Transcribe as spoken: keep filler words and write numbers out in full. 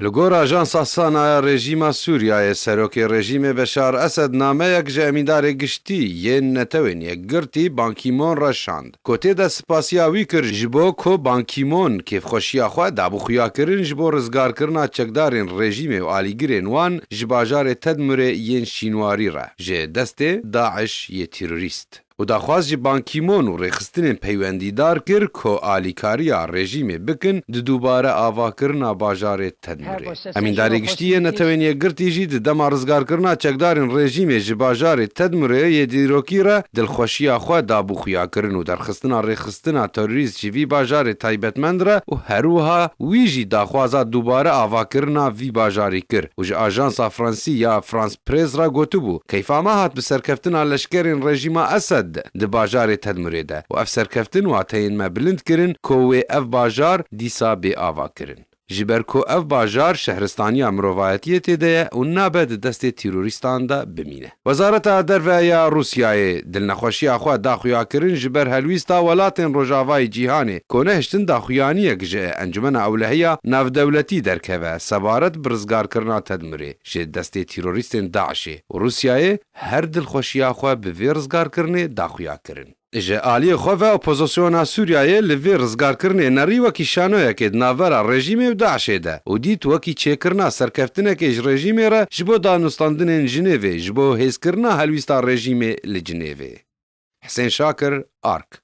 Li gor Ajansa Sana ya Rejîma Sûriyeyê, serokê rejîmê Beşar Esed nameyek ji Emîndarê Giştî yên Netewên Yekgirtî Ban Ki-moon re şand, ku tê de spasiya wî kir ji bo ku Ban Ki-moon kêfxweşiya xwe da bi xuyakirin ji bo rizgarkirina çekdarên rejîmê û alîgirên wan ji bajarê Tedmurê yên Şînwarî re ji destê DAIŞ yê terorîst. û daxwaz ji Ban Ki-moon û rêxistinên peywendîdar kir ku alîkariya rejîmê bikin di dubare avakirina bajarê Tedmurê. Emîndarê Giştî yê Netewên Yekgirtî jî di dema rizgarkirina çekdarên rejîmê ji bajarê Tedmurê yê dîrokî re dilxweşiya xwe da bû xuyakirin û derxistina rêxistina terorîst ji vî bajarê taybetmend re û herwiha wî jî daxwaza dubare avakirina vî bajarî kir û ji ajansa Fransî ya France Press re gotibû, keyfa me hat bi serkeftina leşkerên rejîma Esed di bajarê Tedmurê de û ev serkeftin wateyên me bilind kirin ku wê ev bajar dîsa bê ava kirin. Ji ber ku ev bajar şehristaniya mirovayetiyê tê de ye û nabe di destê terorîstan de bimîne. Wezareta Derve ya Rûsyayê dilnexweşiya xwe da xuyakirin ji ber helwîsta welatên rojavayê cîhanê ku nehiştin daxuyaniyek ji Encumena Ewlehiya Navdewletî derkeve sebaret bi rizgarkirina Tedmurê ji destê terorîstên DAIŞê û Rûsyayê her dilxweşiya xwe bi vê rizgarkirinê da xuya kirin. Ji aliyê xwe ve opozisyona Sûriyeyê li vê rizgarkirinê nerî wekî şanoyekê di navbera rejîmê û DAIŞê de û dît wekî çêkirina serkeftinekê ji rejîmê re ji bo danûstandinên Jinêvê ji bo hêzkirina helwîsta rejîmê li Cinêvê. Hisên Şakir, ARK.